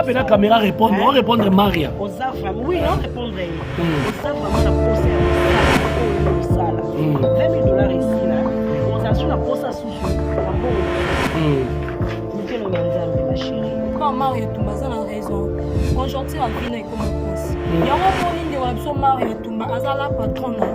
Tala mpe na caméra, répondre, o répondre Maria. Oza vraiment, oui, non, répondre ye. Oza vraiment na posa ya mosala oyo osala. 20 000 $ esila, oza su na posa susu na mbongo. Mokelo na Nzambe, ma chérie. Quand Mario Tumba aza na raison, conjoncture ya vino ekoma mpasi. Yango moni ndeko na biso Mario Tumba aza la patron na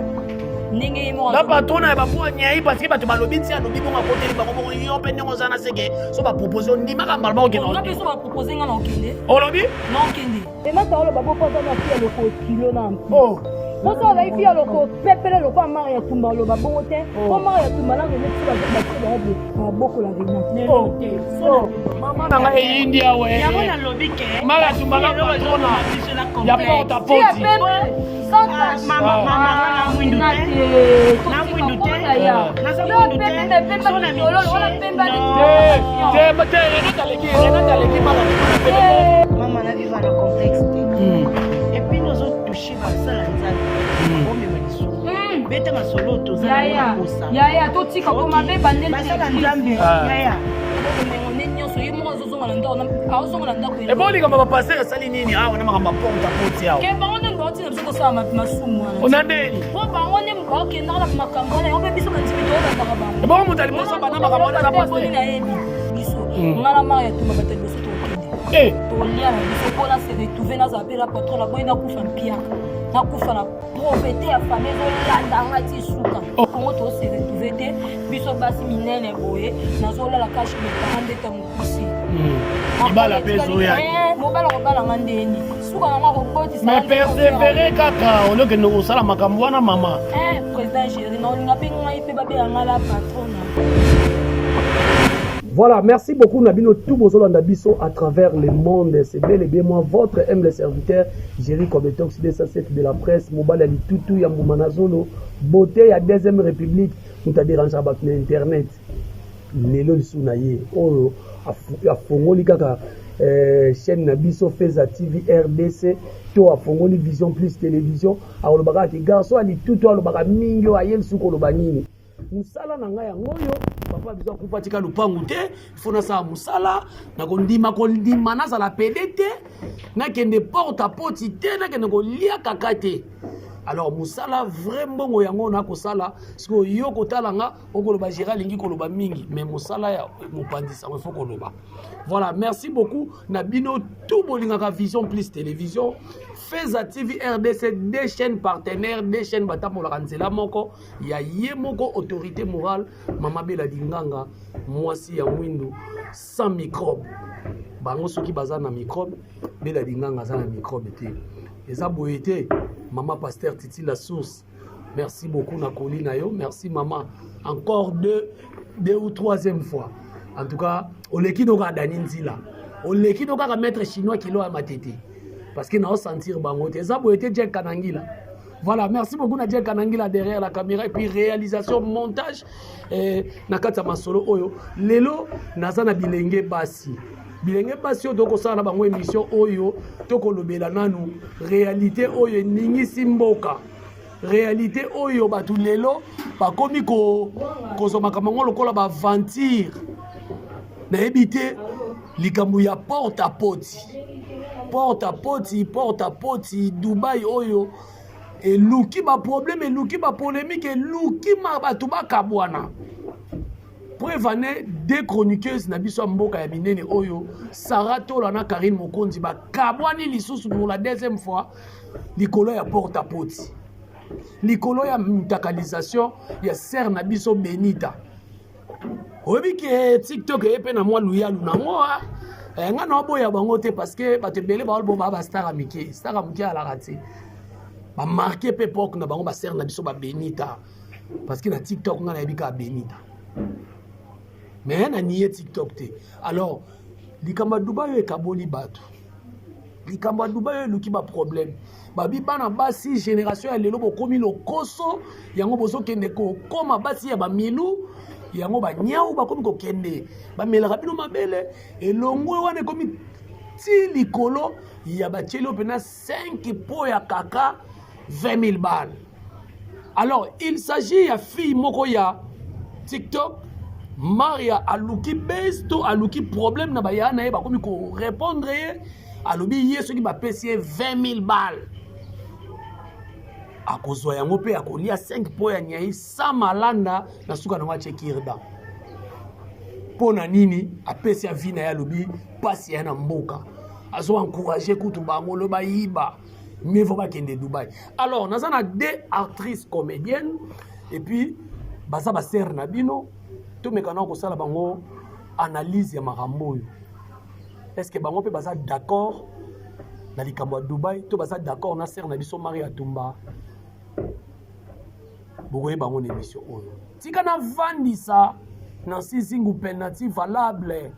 ndenge ye moko. La patron na bapo nyai, parce que bato balobi ti alobi bongo, akoteli bango bongo. Yo mpe ndenge oza na seke so bapropose, ondimaka mbala moko? Nga mpe so bapropose nga, na okende. Olobi? Na okende. Emata oloba bo mpo aza na fi ya loko kilo na mpo poso azali fi ya loko pepele lokola Mare ya Tumba. Oloba bongo te mpo Mare ya Tumba na Rene biso batie bango babokola Rena. Mama na ngai, eyindi awe. Yango nalobi ke Mare ya Tumba na patrona ya porte a poti. Mama nga na mwindu te, na mwindu te, naza mwindu te, so na Te te, Renate aleki, Renate aleki Mare ya Tumba na pembe. Mama, na vivre na complexe te. Et puis nozotouche basala Nzambe, omema lisusu beta masolo, toza na posa. Yaya, totika ko mabe bandeli. Basala Nzambe, yaya. Bomengo nde nyonso, ye moko azozonga na ndako, azozonga na ndako. Ebo likambo bapaster esali nini awa na makambo ya porte poti awa? Ke bango nde baotina biso kosala masumu wana. Ona ndeni? Po bango nde baokendaka na makambo wana, yango mpe biso bandimi toyolandaka bango. Ebongo moto aliboso bana makambo wana eza pasteur? Nayebi biso, nga na Mare ya Tumba, bato ya liboso tokokende tolia na biso mpona se retrouve. Nazala mpe la patron, naboyi nakufa mpiaka, nakufa na pauvreté ya famille ezolanda nga ti suka. Kongo tose retrouve te, biso basi minene boye. Nazolala kashe mepara ndeta mokusi. Libala mpe ezoya. Mobala kobalanga ndeni suka nango akobotisa. Mais persévéré kaka, olokende kosala makambo wana, mama. Président Géri, naolinga mpe ngai mpe babelanga la patrona. Voilà, merci beaucoup Nabino tout bozolanda biso à travers le monde. C'est bel et bien moi, votre humble serviteur, Jerry Kobetox 207 de la presse, Mobile Ali Tutu ya Moumanazolo, beauté ya deuxième république, nous t'a dérangé bato na internet. Lelo lisu na ye, oyo afongoli kaka chaîne na biso Feza TV RDC to afongoli Vision Plus Télévision, alobaka ki garçon ali tutu, alobaka mingi, oyo aye lisusu koloba nini? Mosala na ngai yango oyo. Papa biso akufa, tika lupangu te, fo nasala mosala. Nakondima kondima, nazala pédé te, nakende porte à poti te, nakende kolia kaka te. Alors mosala vrai, mbongo yango nakosala. Sikoyo yo kotala nga, okoloba Géri alingi koloba mingi, mais mosala ya mopanzi sango, ifo koloba. Voilà, merci beaucoup na bino tout bolingaka Vision Plus Télévision, Feza TV RDC, deux chaînes partenaires, deux chaînes batambolaka nzela moko ya ye moko autorité morale, Mama Bela Dinganga, mwasi ya mwindu sans microbe. Bango soki baza na microbe, Bela Dinganga aza na microbe te. Eza boye te, mama pasteur Titi la source, merci beaucoup na koli na yo. Merci mama, encore deux ou troisième fois. En tout cas oleki no kaka Dani Nzila, oleki no kaka maître chinois kilo ya matete, parce que naosentir bango te. Eza boye te, Jack Kanangila. Voilà, merci beaucoup Nadia Kanangila derrière la caméra et puis réalisation, montage eh, na kati ya masolo oyo. Lelo naza na bilenge basi. Bilenge basi oyo tokosala na bango émission oyo, tokolobela nanu réalité oyo eningisi mboka. Réalité oyo bato lelo bakomi kozwa makambo yango lokola baaventure. Nayebi te, likambo ya porte à poti, porte à poti, porte à poti Dubai oyo eluki baproblème, eluki bapolémique, eluki bato bakabwana. Preuve ane, deux chroniqueuses na biso ya mboka ya minene oyo, Sara Tola na Karine Mokonzi, bakabwani lisusu pour la deuxième fois likolo ya porte à poti, likolo ya mutakalisation ya sœur na biso Benita. Oyebi ke TikTok eye mpe na mwa luyalu nango. Nga na oboya bango te, parce que bato ebele baolobo baa bastar ya mike, star ya moke alaka te. Bamarke mpe époque na bango, basœur na biso babenita, parce que na TikTok nga nayebi kaka Benita, mais na nie TikTok te. Alors likambo ya Dubai oyo ekaboli bato, likambo ya Dubai oyo eluki baproblème. Babi bana basi, génération ya lelo bokomi lokoso, yango bozokende kokóma basi ya bamilu, yango banyau bakomi kokende bamelaka bino mabele. Elongwe wana, ekomi ti likolo ya batieli oyo mpena 5 po ya kaka 20 000 balles. Alors il s'agit ya fille moko ya TikTok, Maria, aluki base to aluki problème na baya na ye, bakomi korépondre ye. Alobi ye soki bapesi ye 20 000 balles, akozwa yango mpe akolia 5 po ya nyai sa malanda na suka nango atie kirda. Mpo na nini apesi avi na ye? Alobi mpasi ya na mboka, azo encourage kutu bango lo bayiba, mieux vaut bakende Dubai. Alors naza na deux actrices comédiennes et puis baza basere na bino. Tomeka na kosala bango analyse ya makambo oyo. Est ce que bango mpe baza d'accord na likambo ya Dubai to baza d'accord na sere na biso Maria Tumba? Bokoyeba bango na émission oyo. Tika navandisa Nancy Zingu, penalty valable.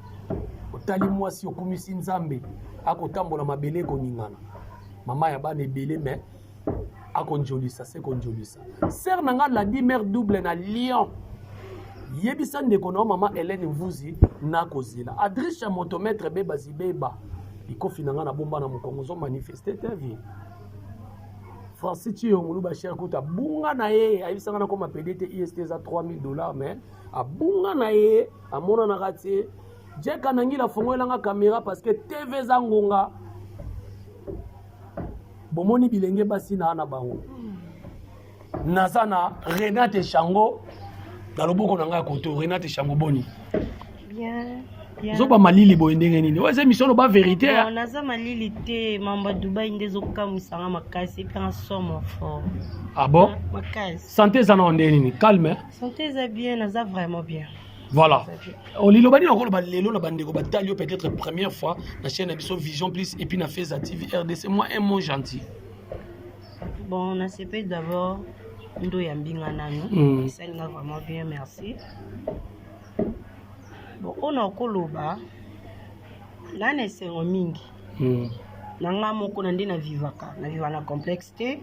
Otali mwasi okumisi Nzambe, akotambola mabele ekoningana, mama ya bana ebele, mais akonjolisa se konjolisa. Sere na nga Ladi Mare Double na Lyon, yebisa ndeko na yo mama Hélène Mvuzi nakozela adrisha motomètre beba zibeba likofi na nga na bomba na mokongo ozomanifeste te vie. Francis Chiyongulu basher kuta abunga na ye, ayebisanga nakoma pede te. Ist eza 3000 $, mais abunga na ye, amonanaka te. Jeka nangila afongolelanga caméra parce que TV eza ngonga. Bomoni bilenge basi na na bango. Naza na Renate Shango na loboko na ngai ya koto. Renate Shango, boni? Bien, bien. Ozoba malili boye ndenge nini? Oyo eza émission loba vérité. Bon, naza malili te. Mambo ya Dubai nde ezokamwisanga makasi, epe nga somo fort. Ah bon? Makasi. Santé eza na ndenge nini? Calme? Santé eza bien, naza vraiment bien. Voilà, oliloba nini okoloba lelo na bandeko batali yo peut-être première fois na chaîne na biso Vision Plus et puis na Feza TV RDC? Moi, un mot gentil. Bon, nasepeli d'abord ndo ya mbinga nanu. Esalinga vraiment bien, merci. Bon, oyo nakoloba naa na esengo mingi na nga moko na nde navivaka, naviva na complexe te,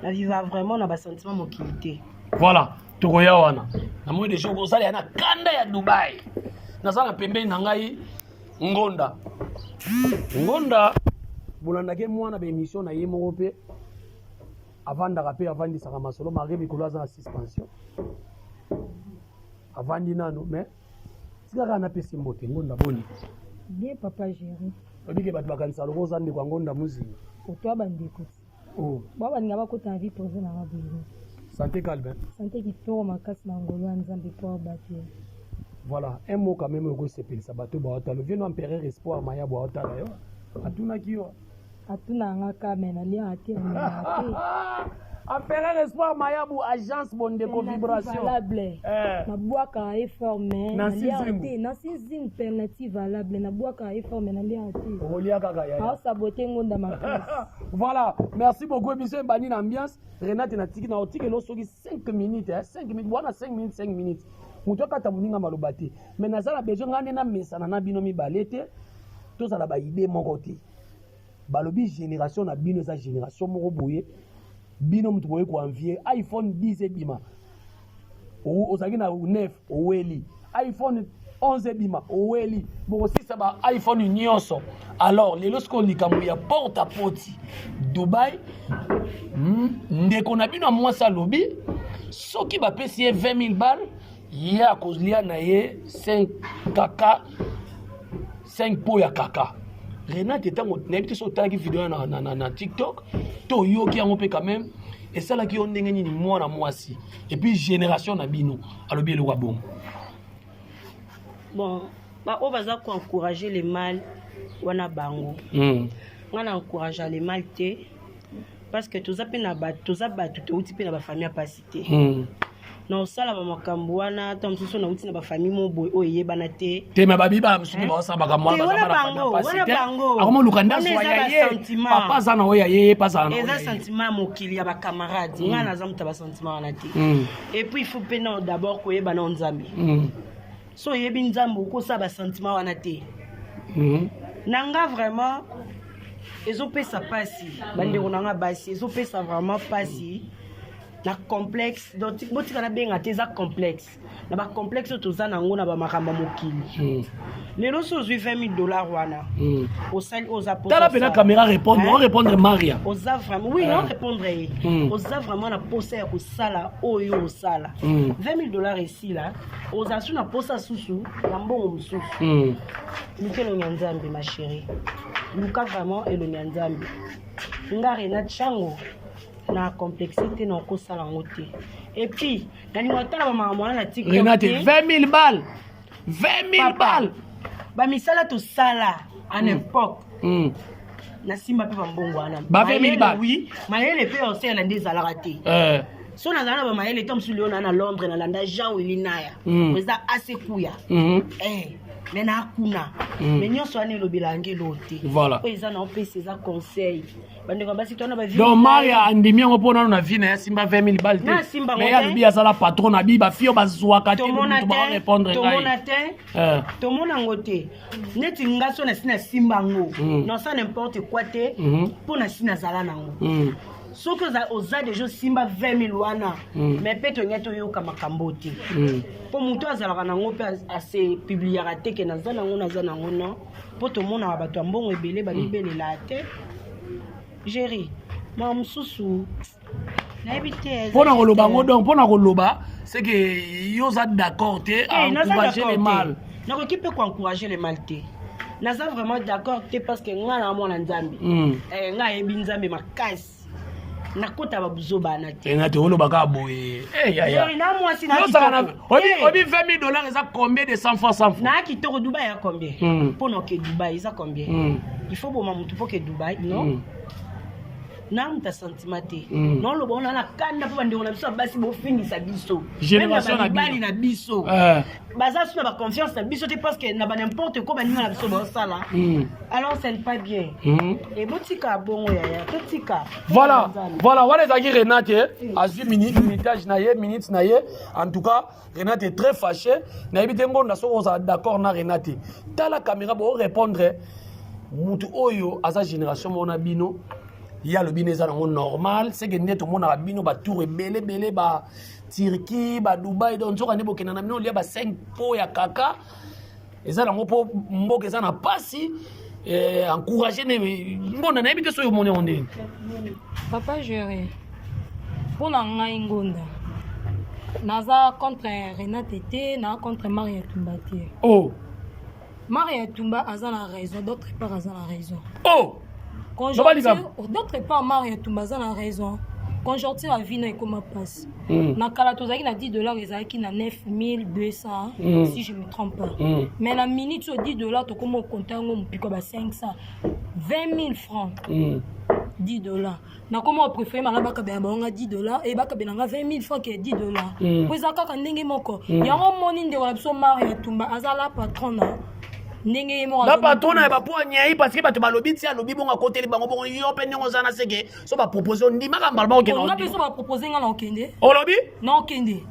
naviva vraiment na basentiment mokili te. Voilà, tokoya wana. Namoni deja kozala ya na kanda ya Dubai. Naza na pembeni na ngai Ngonda. Ngonda bolandaki mwana baémission na ye moko mpe avandaka mpe avandisaka masolo, malgré mikolo aza na suspension, avandi nano, mais tika kaka napesi mbote. Ngonda, boni? Bien, papa Géri. Obike bato bakanisa loko oza ndeko ya Ngonda Mozinga. Otoa bandeko ti. Oh. Ba balinga bakota na vie privée nanga boye. Santé calme? Santé kitoko makasi na ngolo ya Nzambe po abatela. Voilà, un mot quand même okosepelisa bato baotala. Vieux no Empereur Espoir Mayabo aotala yo, atunaki yo. Atuna yanga ka, me naliaka te, namelaka te. Empereur Espoir Mayabu, agence Bondeko Vibration. Valable. Nabwakaka ye fort, mais Nancy naliaka Nzingu. te. Nancy Nzingu, penalty valable. Nabwakaka ye fort, mais naliaka te. Okolia kaka yaya. Aosabote Ngonda makasi. Voilà, merci beaucoup. Émission ebandi na ambiance. Renate, natiki na otikelo soki 5 minutes, eh, 5 minutes wana, 5 minutes, 5 minutes, moto akata moninga maloba te, mais naza na besoin ngai nde namesana na bino mibale te, tozala baide moko te. Balobi génération na bino eza génération moko boye. Bino moto boye koenvie iPhone 10 ebima, ozalaki na 9, oweli iPhone 11 ebima, oweli bokosisa ba iPhone nyonso. Alors lelo sikoyo likambo ya porte à poti Dubai, ndeko na bino ya mwasi alobi soki bapesi ye 20 000 balles, ye akolia na ye 5 kaka 5 po ya kaka. Renate, ntango nayebi te so otalaki video na TikTok to oyoki yango mpe quand même, esalaki yo ndenge nini? Mwana mwasi et puis génération na bino alobi eloko ya bongo. Bon, baoyo baza koencourage le mal wana bango, nga na encourage le mal te, parce que toza mpe na bato, toza bato touti mpe na bafamille ya pasi te. Na osalama makambo wana, ta mosusu nauti na bafamille mo boye oyo eyebana te. Te, me babi ba mosusu baosala makambo wana. Te, baza wana bana famille bango, ya pasi wana te. bango. Akoma luka nde Wana azwa eza ya ye. basentiment. Papa aza na oyo ya ye, ye mpe azala na oyo Eza ya ye. sentiment ya mokili ya bacamarade. Nga naza moto ya basentiment wana te. Et puis il faut mpe nao d'abord koyeba nao Nzambe. So oyebi Nzambe, okosala basentiment wana te. Na nga vraiment ezopesa mpasi, bandeko na nga basi, ezopesa vraiment mpasi. Na complexe, donc botika nabenga te, eza complexe. Na bacomplexe oyo toza nango na bamakambo ya mokili. Lelo so ozwi 20 000 $ wana, osali oza posa Tala mpe na osala. caméra, répondre. Hein? On répondre Maria. Oza vraiment, oui, non, répondre ye. Oza vraiment na posa ya kosala oyo osala. 20 000 $ esila, oza su na posa susu na mbongo mosusu. Luka elongi ya Nzambe, ma chérie, luka vraiment elongi ya Nzambe. Nga Renate Chango na complexe te, na okosala yango te. Et puis nalinga otala bamakambo wana na TikTok Renate, te. 20 000 balles, 20 000 Papa, balles. Bamisala tosala en époque, nasimba mpe bambongo wana. Ba 20 000 Mayele, balles. Oui, mayele mpe osala nde ezalaka te. So nazala na bamayele te mosusu, leo naa na Londres, nalanda Jean Willi Naya, président Asekuya. Eh, me naa kuna. Me nyonso wana elobela yango eloo te. Oyo eza na opesa, eza conseil, bandeko ya basi to wana bavi. Donc Maria andimi yango mpo nano na vie na ye asimba 20 000 balles te. Na asimba yango Mais ye te. alobi azala patron na bi bafille oyo bazwaka te. Tomona Moto te. baorépondre Tomona ngai. te. Tomona yango te. Neti nga so nasi nasimba yango, nasala n'importe quoi te, mpo nasi nazala nango. Soki oza deja osimba 20 000 wana, mais mpe tolingai toyoka makambo te, mpo moto azalaka nango mpe ase publiaka te ke naza nango, naza nango, non, mpo tomonaka bato ya mbongo ebele bamibelela te. Géri mama mosusu nayebi te. Mpo na koloba yango, donc mpo na koloba, c'est que yo oza d'accord te Eh, naza encourager d'accord le te. mal. Nakoki mpe koencourager le mal te. Naza vraiment d'accord te, parce que ngai na mwana Nzambe. Eh, ngai ayebi Nzambe makasi, nakota babuzobana te. Enga te, oloba kaka boye. Eh, yaya. Géri, na mwasi na Yosaka na kitoko. obi Eh. obi 20 000 $ eza combien de 100 fois 100 fois? Na kitoko, Dubai ya combien? Mpo na oke Dubai eza combien? Il faut boma motu mpo ke Dubai, non? Na moto asentiment te. Naoloba wana na kanda mpo bandeko na biso ya basi bofingisa biso. Génération Même na na bamibali bino. na biso baza so na baconfiance na biso te, parce que na ban'importe quoi baninga na biso baosala. Alors ce n'est pas bien. E botika bongo, yaya, totika. Voilà, wana ezalaki Renate, azwi minutage na ye, minute na ye. En tout cas Renate est très fâché. Nayebi te, Ngonda, soki ozala d'accord na Renate. Tala caméra, boorépondre mutu oyo aza génération moko na bino. Ye alobi na eza nango normal, seke nde tomonaka bino batour ebele ebele, ba Turquie, ba Dubai. Donc nzoka nde bokenda na bino olia ba 5 po ya kaka, eza nango mpo mboka eza na pasi. Encourage ne Ngonda, nayebi te soki omoni yango ndenge. Papa Géri, mpo na ngai Ngonda, naza contre Renate te, naza contre Maria Tumba te. Oh. Maria Tumba aza na raison, d'autre part aza na raison. Oh. Conjoncture, d'autre part Maria Tumba aza na raison. Conjoncture ya vino ekoma mpasi. Na kala tozalaki na 10 $ ezalaki na 9200, si je me trompe pas. Mais na minute oyo, 10 $ tokoma okonta yango mopiko ba 500 20 000 francs. 10 $, nakoma opréféré manga bakabela bango nga 10 $ e bakabela nga 20 000 francs ke 10 $, po eza kaka ndenge moko. Yango omoni ndeko na biso Maria Tumba aza la patron na ndenge ye moko. Na patron na bapo anyai, parce que bato balobi ti alobi bongo, akoteli bango bongo. Yo mpe ndenge oza na seke so bapropose, ondimaka mbala moko okende? Nga mpe so bapropose nga, na okende. Olobi? Na okende,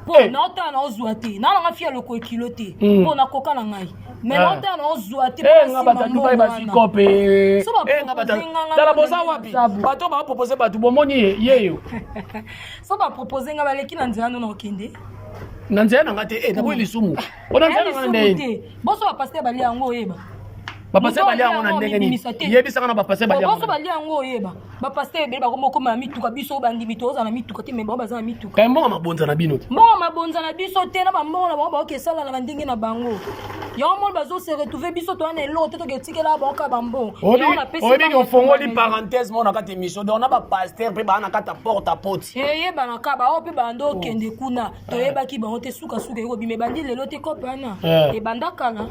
mpo naotala na ozwa te, naa nanga fia loko ekilo te, mpo nakoka na ngai, mais naotala na ozwa te. Nga bato Dubai bazwi kope. Tala, boza wapi bato bapropose bato bomoni yeyo? So bapropose nga, baleki na nzela no, na okende. Na nzela na nga te, naboyi lisumu ona nzela na nga ndenge. Te, boso bapasteur balia yango, oyeba. Bapasteur balia yango na ndenge nini? Yebisanga na bapasteur balia. Boso balia yango, oyeba, bapasteur ebele bakoma okoma na mituka. Biso bandimi toza na mituka te, mais bango baza na mituka. Kaya mbongo mabonza na bino te. Mbongo mabonza na biso te, na bambongo na bango baoki esala na bandenge na bango. Yango moni bazose retrouve, biso toza na eloko te, toke etikela bango kaka bambongo. Oyebiki ofongoli parenthèse moko na kati émission, donc na bapasteur mpe baa na kati ya porte à porte. Eyebanaka, bao mpe bando okende kuna, toyebaki bango te. Sukasuka ekobima, ebandi lelo te, kope wana ebanda kala,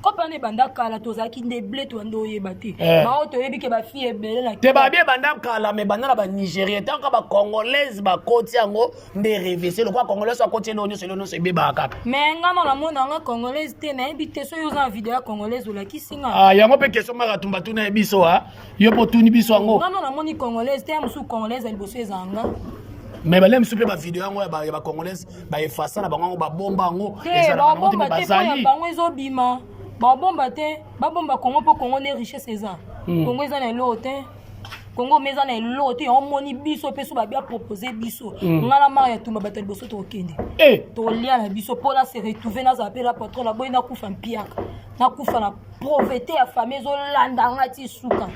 kope wana ebanda kala. Tozalaki nde ble, toyande oyeba te. Bao toyebi ke bafille ebele na Te, babi ebanda kala, me ebanda na banigérien. Tanka bacongolaise bakoti yango nde revese lokola congolaise akoti, eloko nyonso, eloko nyonso ebebaka kaka. Mais nga na namona nga congolaise te, nayebi te. Soki oza na video ya congolaise, olakisi nga. Ah, yango mpe question maka tumba tuna ye biso, a yo mpo otuni biso yango. Nga na namoni congolaise te. Ya mosusu congolaise ya liboso ezala nga. Mais balia misu mpe bavideo yango ya bacongolaise, baefasa na bango yango, babomba yango. Te, babomba te, mpo ya bango ezobima, babomba te. Babomba Kongo mpo Kongo nde richesse eza. Kongo eza na eloko te. Congo mais eza na eloko te, yango moni biso mpe so babi apropose biso. Nga na Maria Tumba bato ya liboso tokokende. Tolia na biso mpo na se retrouver, nazala mpe la patron, naboyi nakufa mpiaka, nakufa na pauvreté ya famille ezolanda nga ti suka.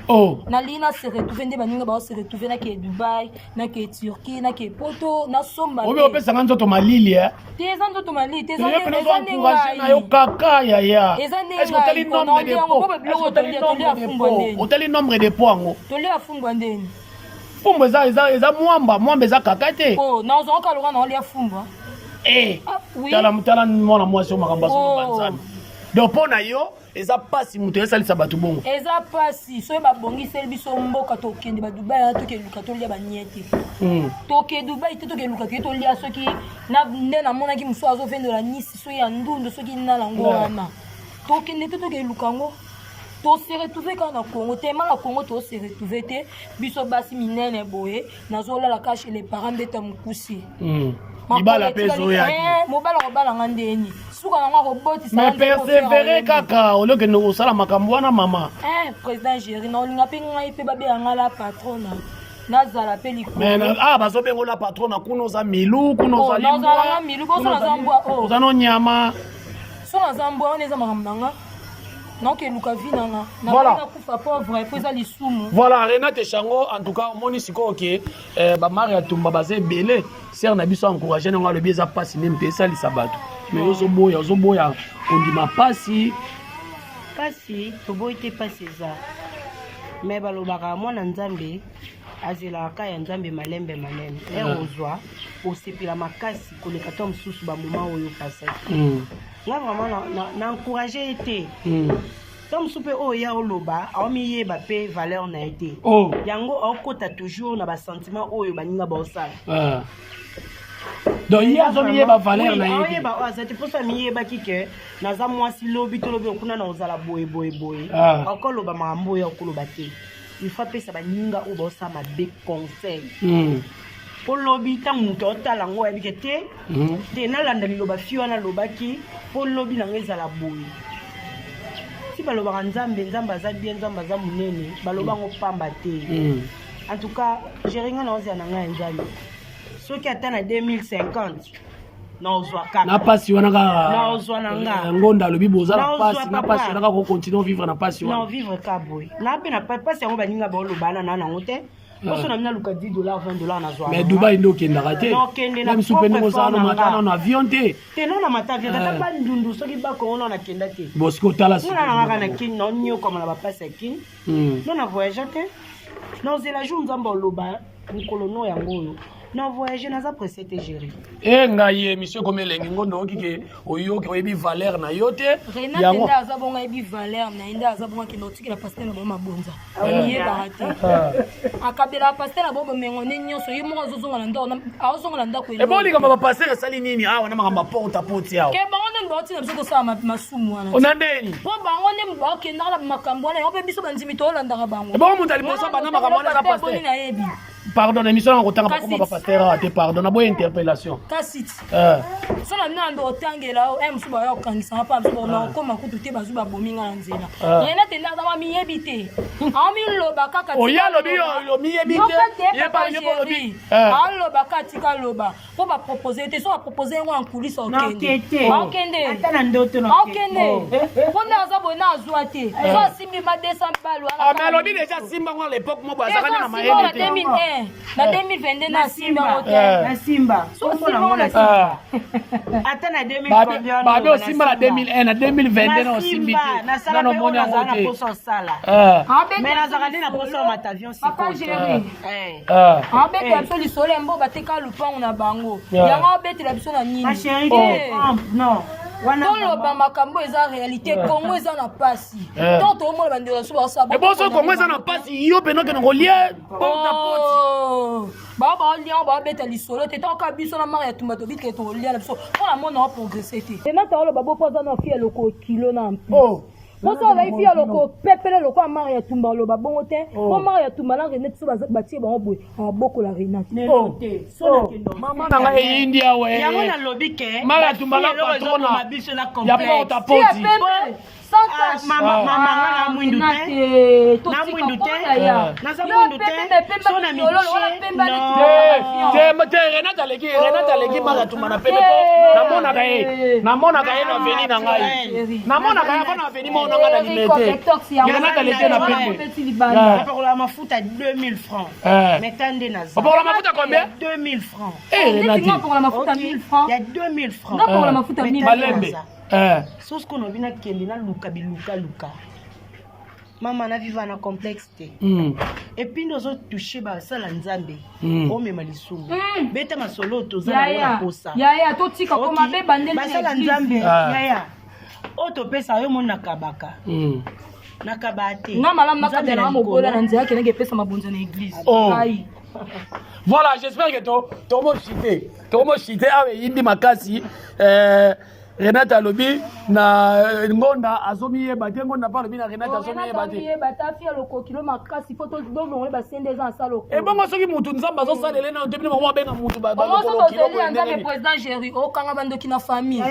Nalingi na se retrouver nde baninga bao se retrouver, nake Dubai, nake Turquie, nake Poto, nasomba. Obi opesanga nzoto malili, eh? Te, eza nzoto malili te. Eza nde ngai na yo kaka yaya. Eza nde ngai biloko tolia fumbwa ndeni. Otali nombre de poids yango? Tolia fumbwa ndeni. Fumbwa eza mwamba, mwamba eza kaka te. Oh, nazwaka loka naolia fumbwa. Eh, tala tala mwana mwasi oyo, makambo azoloba, Nzambe. Donc mpo na yo eza mpasi moto esalisa bato bongo? Eza mpasi. Soki babongiseli biso mboka, tokende badubai wana, tokeluka tolia banie te. Toke Dubai te, tokeluka toye tolia. Soki nde namonaki mosusu azofendola nisi, soki ya ndundu, soki nala yango wana, tokende te, tokeluka yango, tose retrouve kaka na Congo. Tema na Congo, tose retrouve te. Biso basi minene boye, nazolala kaka chez les parents, mbeta mokusi. Libala mpe ezoya. Mobala kobalanga ndeni, suka nango akobotisa. Mais persévéré kaka, olokende kosala makambo wana, mama. Président Géri, naolinga mpe ngai mpe babenganga la patrona, nazala mpe likolo. Ah, bazobenga la patrona kuna, oza milu kuna. Ozali Nazalanga milu boso, naza mbwa. Oza no nyama. So naza mbwa, wana eza makambo na nga, naokeluka vie na nga, nakufa pauvre po eza lisumu. Voilà, Renate Chango, en tout cas omoni sikoyo ke bamari ya Tumba baza ebele. Sœur na biso encourage nango, alobi eza mpasi nde mpe esalisa bato, mais ozoboya, ozoboya kondima mpasi. Mpasi toboyi te, mpasi eza, mais balobaka mwana Nzambe azelaka ka ya Nzambe malembe malembe. Ere ozwa, osepela makasi koleka to mosusu bamoma oyo opasaki. Nga vraiment na encourage ye te. To mosusu mpe oyo ya oloba, aomiyeba mpe valeur na ye te. Yango aokota toujours na basentiment oyo baninga baosala. Donc ye azomiyeba valeur na ye. Aoyeba oyo aza te, mposo amiyebaki ke naza mwasi, lobi to lobi okuna na ozala boye boye boye, akoloba makambo oyo akoloba te. Il faut apesa baninga oyo baosala mabe conseil, mpo lobi ntango moto aotala yango, oyebi ke te te, nalanda liloba fi wana alobaki, mpo lobi nango ezala boye. Si balobaka Nzambe, Nzambe aza bien, Nzambe aza monene, baloba yango pamba te. En tout cas géri, nga naozela na ngai ya Nzambe, soki ata na 2050 naozwa kaka. Na pasi wana kaka. Naozwa na nga. Ngonda alobi boza na pasi, na pasi wana kaka, kocontinue vivre na pasi wana. Na vivre ka boye, na mpe na pasi yango, baninga baolobana na nango te, poso na mina luka 10 $, 20 $ nazwa. Mais Dubai nde okendaka te? Nokende na misu mpe ndenge ozala no mata nano avion te. Te, no na mata avion, tata Bandundu, soki bakongo no nakenda te. Bon, sikoyo otala. Nga na kaka na Kini, naonyokama na bapasi ya Kini, no na voyage te. Naozela jour Nzambe oloba mokolo no yango oyo na voyage, naza pressé te, géri. E ngai, émission ekomi elengi. Ngo ndoki ke oyoki, oyebi valeur na yo te. Renate nde aza bongo, ayebi valeur na ye nde aza bongo, akende otikela pasteur na bango mabonza, amiyebaka te, akabelaka pasteur na bango bomengo nde nyonso, ye moko azozonga na ndako, azozonga na ndako. Ebo likambo bapasteur esali nini awa na makambo aporte poti awa? Ke bango nde baotina biso tosala masumu wana. Ona ndeni? Mpo bango nde baokendaka na makambo wana yango, mpe biso bandimi tolandaka bango. Ebongo moto ya liboso banda makambo wana eza pasteur. Nayebi. Pardon, na émission na kotanga bakoma bapasteur awa te, pardon, na boye interpellation. Kasi so na bino ando otangela oyo mosusu baya kokangisanga mpa mosusu nakokoma kutu te, bazwi babomi nga na nzela. Renate nde aza miyebi te, aomiloba kaka. Oye alobi yo miyebi te, ye pa olobi. Aloba kaka, tika loba, mpo bapropose te, so bapropose yango en coulisse, okende, okende, okende, mpo nde aza boye na azwa te, so asimbi ma 200 balles wana. Mais alobi déjà simba ngo à l'époque mo boye, azalaka nde na mayele te. 2001 na 2022 na asimbi yango te. Nasimba ata na 2000. Babi osimba na 2001, na 2022 na osimbi te, nano omoni yango te. Posa osala, mais nazalaka nde na posa omata avion. Papa Géri abetela biso lisolo ya mbo bateka lupango na bango, yango abetela biso na nini? Toloba makambo eza réalité. Congo eza na pasi, to toomona bandeko na biso baosala. Eboso Congo eza na pasi, yo mpe okende kolia porte poti. Bao baolia, baobeta lisolo te. Toka biso na mare ya Tumba, tobikele, tokolia na biso mpo na mona oprogresse te. Renate oloba bo mpo aza na fi ya loko kilo na mpi, mposo azali fi ya loko pepele lokola mare ya Tumba, oloba bongo te, mpo mare ya Tumba na Renate so batie bango boye, ababokola Renate. Mama na ngai, eyindi awa. Yango nalobi ke mare ya Tumba la patrona ya porte poti. Ah, mama mama nga na mwindu te na mwindu te naza mwindu te so na mitie te te Renate aleki Renate aleki maka tuma na pembe po namonaka ye namonaka ye na veni na ngai namonaka ye na veni moko na ngai na limete Renate aleki ye na pembe napakola mafuta 2000 francs mais ta nde naza opakola mafuta combien 2000 francs eh Renate napakola mafuta 1000 francs ya 2000 francs napakola mafuta 1000 malembe eh soki kono bina kende naluka bilukaluka mama na viva na complexe te et puis nde ozotouche basala nzambe omema lisumu beta masolo toza nango na posa yaya totika koma beba ndenge basala nzambe yaya oyo topesa yo moni nakabaka nakaba te nga malamu nakabela na mobola na nzela akendaki epesa mabonzo na église ai voilà j'espère que to tokomochite tokomochite awa eyindi makasi Renate alobi na Ngonda azomiyeba te Ngonda mpe alobi na Renate azomiyeba te ta fia lokokilo makasi po tolongole basende eza na sala ebongo soki mutu nzambe azosalela nano te bino bango babenga mutu ozeli ya nzambe président Géri okanga bandoki na famille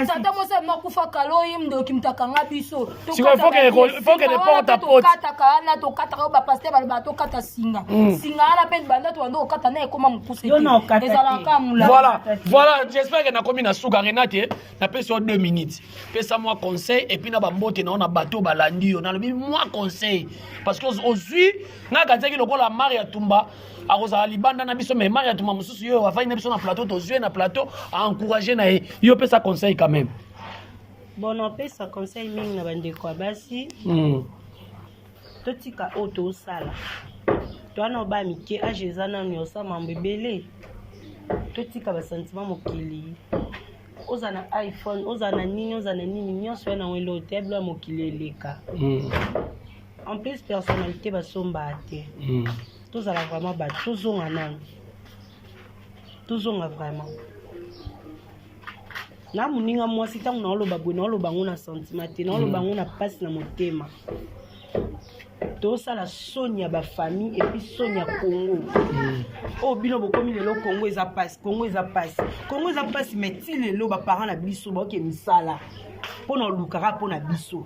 tata mwasi makufa kalo ye ndoki mutu akanga biso sikoyo faut que porte à porte tokataka wana tokataka oyo bapasteur balobaka tokata singa singa wana mpe banda tobanda kokata na ekoma mokuse te ezalaka molai. Voilà, voilà, j'espère que nakomi na suka. Renate, napesi yo 2 minutes, pesa mwa conseil et puis na bambote na yo na bato balandi yo. Nalobi mwa conseil parce que ozwi nga katiaki lokola Maria Tumba akozala libanda na biso, mais Maria Tumba mosusu yo avandi na biso na plateau, tozwi na plateau aencourage na ye. Yo pesa conseil quand même. Bon, napesa conseil mingi na bandeko ya basi. Totika oyo tosala towana oba mike, age eza nanu ya osala mambo ebele. Totika basentiment mokili. Oza na iPhone, oza na nini, oza na nini, nyonso ya nango eloko te, ya bilo ya mokili eleka. En plus personnalité basombaka te. Tozala vraiment bato, tozonga nanu, tozonga vraiment na moninga mwasi. Ntango naoloba boye, naoloba yango na sentiment te, naoloba yango na mpasi na motema. Tosala soni ya bafamille et puis soni ya Congo oyo bino bokomi lelo. Congo eza pasi, Congo eza pasi, Congo eza pasi, mais ti lelo baparent na biso baoke misala mpo na olukaka mpo na biso.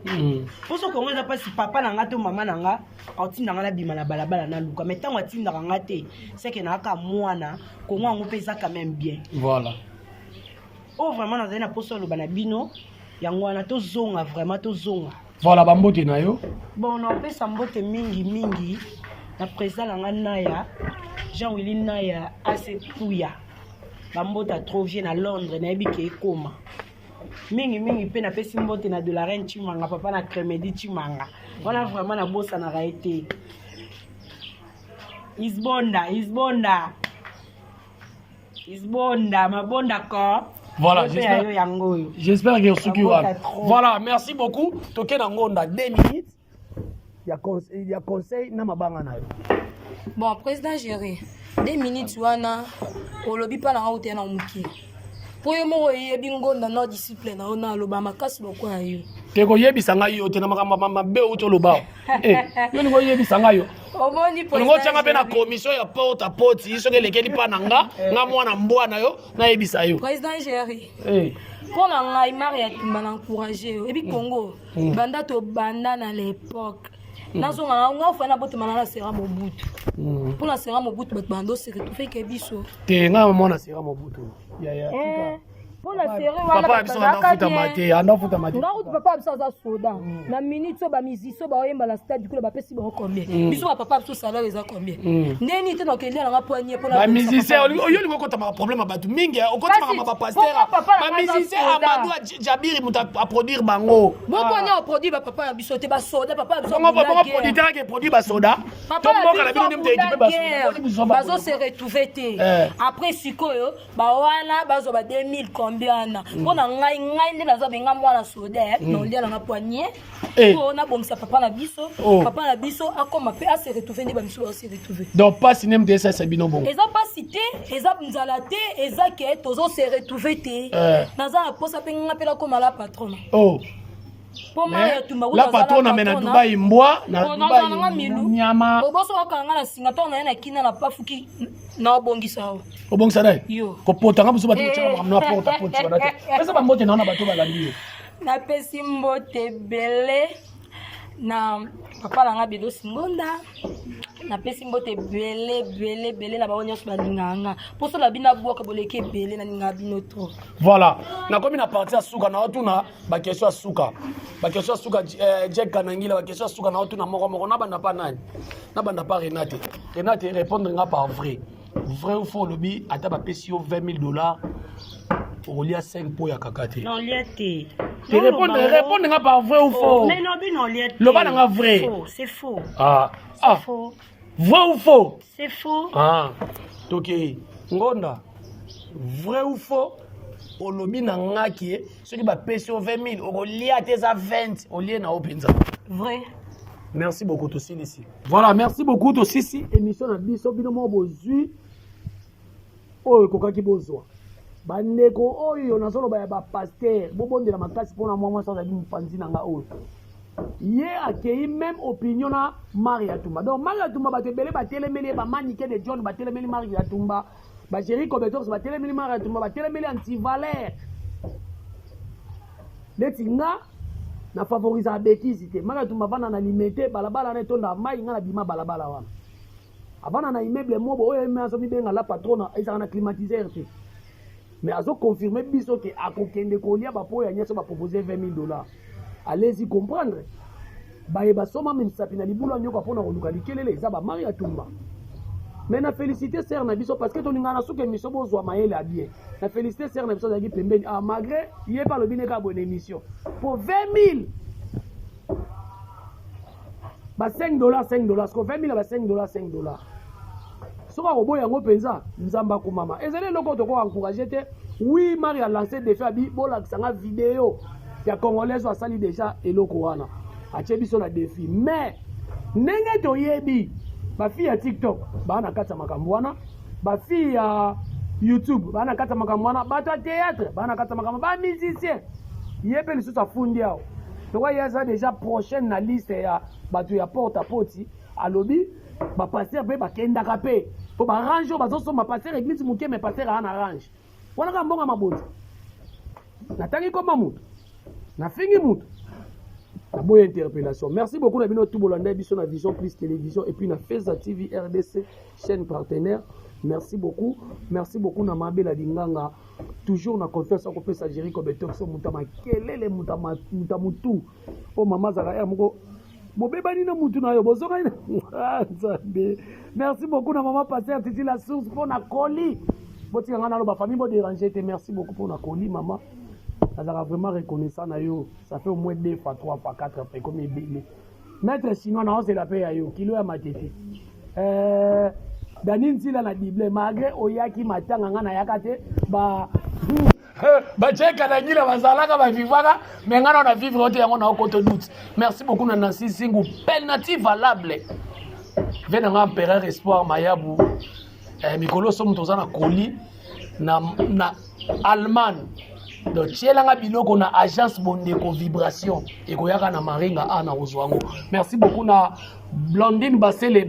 Mpo so Congo eza pasi, papa na nga to mama na nga aotindanga nabima na balabala naluka, mais ntango atindaka nga te, seke nayaka mwana Congo yango mpe eza quand même bien. Voilà. Oyo vraiment nazali na mposa oloba na bino yango wana, tozonga vraiment, tozonga. Voilà, bambote na yo. Bon, napesa mbote mingi mingi na président na nga Naya Jean Willi Naya Ase Puya, bambote trop vie na Londres, nayebi ke ekoma mingi mingi. Mpe napesi mbote na de la reine Chimanga, papa na Crémedi Chimanga wana, vraiment nabosanaka ye te. Isbonda, isbonda, isbonda, mabonda ko. Voilà, j'espère yango oyo. J'espère que soki wana. Voilà, merci beaucoup. Toke na Ngonda 2 minutes ya conseil na mabanga na yo. Bon, président Géri, 2 minutes wana olobi mpa na nga ute na moke, mpo yo moko oyebi Ngonda na disciple na yo na aloba makasi lokola yo. Te, koyebisa ngai yo te na makambo mabe outi oloba. Yo ningo oyebisa ngai yo. Omoni. Olingo otyanga mpe na commission ya porte à porte. Soki elekeli mpa na nga, nga mwana mbwa na yo, nayebisa yo. Président Géri, mpo na ngai Maria Tumba, na encourage yo. Ebi Congo banda tobanda na l'époque, nazonga nga ofai nabotama na sera Mobutu. Mpo na sera Mobutu bato banda ose retrouve ke biso. Te, nga mwana sera Mobutu. Mpo na sere. Papa biso andafutama te, andafutama te. Nga kutu papa biso aza soda na minute oyo. Bamusicien baoyemba na stade kuna, bapesi bango combien? Biso bapapa biso salaire eza combien? Ndeni te nakelia nanga po anie mpona Bamusicien oyo olingi okotamaka problème ya bato mingi, okotimaka ma bapasteur. Bamusicien, Amadou Jabiri moto aproduire bango. Boko ane aproduire bapapa na biso te, basoda papa na biso. Bongo producteur ake produire basoda to mboka na bino nde moto équipe basoda? Bazo se retrouve te. Après sikoyo bawana bazwa ba 2000 combien wana. Mpo na ngai, ngai nde naza benga mwana soda, naolia nanga poignée mpo nabongisa papa na biso. Papa na biso akoma mpe ase retrouve nde bamisu baose retrouve. Donc pasi nde moto esalisa bino bongo? Eza pasi te, eza nzala te, eza ke tozo se retrouve te. Naza na posa mpe nga mpe nakoma la patronne. Mpo Maria Tumba la patronne, me na Dubai mbwa na Dubai nyama. Oboso okanga na singa ntango naye na kina na pafuki na obongisa awa. Obongisa naye. Yo. Kopota nga mosusu bato kotyaka makambo na porte porte wana te. Pesa bambote na wana bato balandi yo. Napesi mbote ebele na papa na nga Bedos Ngonda. Napesi mbote ebele ebele ebele na bango nyonso balingaka nga. Mposo na bino abwaka boleki ebele, nalingaka bino trop. Voilà, nakomi na partie ya suka, naotuna baquestion ya suka, baquestion ya suka. Jack Kanangila, baquestion ya suka naotuna moko moko. Nabanda pa nani? Nabanda pa Renate. Renate, répondre nga par vrai. Vrai ou faux, olobi ata bapesi yo 20 000 $ okolia 5 po ya kaka te? Non, lia te. Te répondre, répondre nga par vrai ou faux. Mais non, bino lia te. Loba na nga vrai. Faux, c'est faux. Ah. C'est ah faux. Vrai ou faux? C'est faux. Ah, tokei. Ngonda, vrai ou faux, olobi na nga ke soki bapesi yo 20 000, okolia te, eza 20 olie na yo mpenza? Vrai. Merci beaucoup, tosilisi. Voilà, merci beaucoup, tosisi émission na biso. Bino moko bozwi oyo ekokaki bozwa. Bandeko oyo nazoloba ya bapasteur, bobondela makasi mpona mwa mwasi azali mopanzi na nga oyo. Ye akei même opinion na Maria Tumba. Donc Maria Tumba, bato ebele batelemeli ye. Bamanike de John batelemeli Maria Tumba, bagéri Cobetox batelemeli Maria Tumba, batelemeli antivaleur. Neti nga na favorisaka bétise te. Maria Tumba avanda na Limete, balabala wana etonda mai. Nga na bima balabala wana, avanda na immeuble mobo oyo eme azomibenga la patrona, ezalaka na climatiseur te. Mais azoconfirme biso ke akokende kolia bapo ya nyonso bapropose 20 000 $. Allez-y comprendre. Baye basoma misapi na libulu ya nyoka mpona koluka likelele, eza bamari ya Tumba. Mais na félicité sœur na biso, parce que tolingaka na suka émission bozwa mayele ya bien. Na félicité sœur na biso azalaki pembeni. Ah, malgré ye mpe alobi neka boye na émission, po 20 000 ba 5 $, 5 $, ko 20 000 ba 5 $, 5 $, soki akoboya yango mpenza, Nzambe akumama. Ezali eloko oyo tokoka encourage te. Oui, Mari alance défi, abi bolakisanga video ya Congolaise oyo asali déjà eloko wana. Atie biso na défi. Mais ndenge toyebi, bafille ya TikTok baa na kati ya makambo wana, bafille ya YouTube baa na kati ya makambo wana, bato ya théâtre baa na kati ya makambo, bamusicien. Ye mpe lisusu afundi awa lokola ye aza déjà prochaine na liste ya bato ya porte à poti. Alobi bapasteur mpe bakendaka mpe mpo barange oyo bazosomba. Pasteur église moke, mais pasteur aa na range wana kaka mbongo ya mabonza. Natangi koma mutu, nafingi mutu, naboyi interpellation. Merci beaucoup na bino tu bolanda biso na Vision Plus Télévision et puis na Feza TV RDC, chaîne partenaire. Merci beaucoup, merci beaucoup na Mabela Linganga, toujours na confiance akopesa Jericho Betox, moto ya makelele, moto ya mutu oyo mama azalaka ere moko bobebani na mutu na yo, bozongani na Nzambe. Merci beaucoup na mama pasteur Titi la Source mpo na koli. Botika ngai naloba, famille bodérange te. Merci beaucoup mpo na koli, mama. Nazalaka vraiment reconnaissant na yo. Ça fait au moins deux fois, trois fois, quatre fois, ekomi ebele. Maître chinois, naozela mpe ya yo kilo ya matete. Dani Nzila na dible, malgré oyaki matanga, ngai nayaka te. Ba bajeka na ngila bazalaka bavivaka, mais ngai na na vivre te yango naokoto doute. Merci beaucoup na Nancy Zingu, penalty valable ve na nga, Empereur Espoir Mayabu. Mikolo so moto oza na koli na Allemagne, donc tielanga biloko na agence Bondeko Vibration, ekoyaka na Maringa a na kozwa yango. Merci beaucoup na Blandine Basele,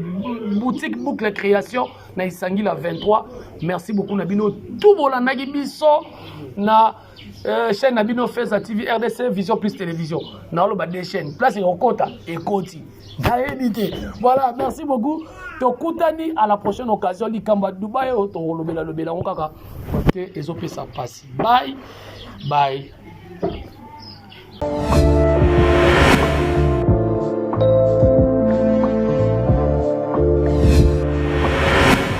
boutique Boucle Création na Isangila 23. Merci beaucoup na bino tout bolandaki biso na chaîne na bino Feza TV RDC, Vision Plus Télévision. Naoloba deux chaînes, place ekokota ekoti, nayebi te. Voilà, merci beaucoup, tokutani à la prochaine occasion. Likambo ya Dubai oyo tokolobela lobela yango kaka parce que ezopesa mpasi. Bye bye.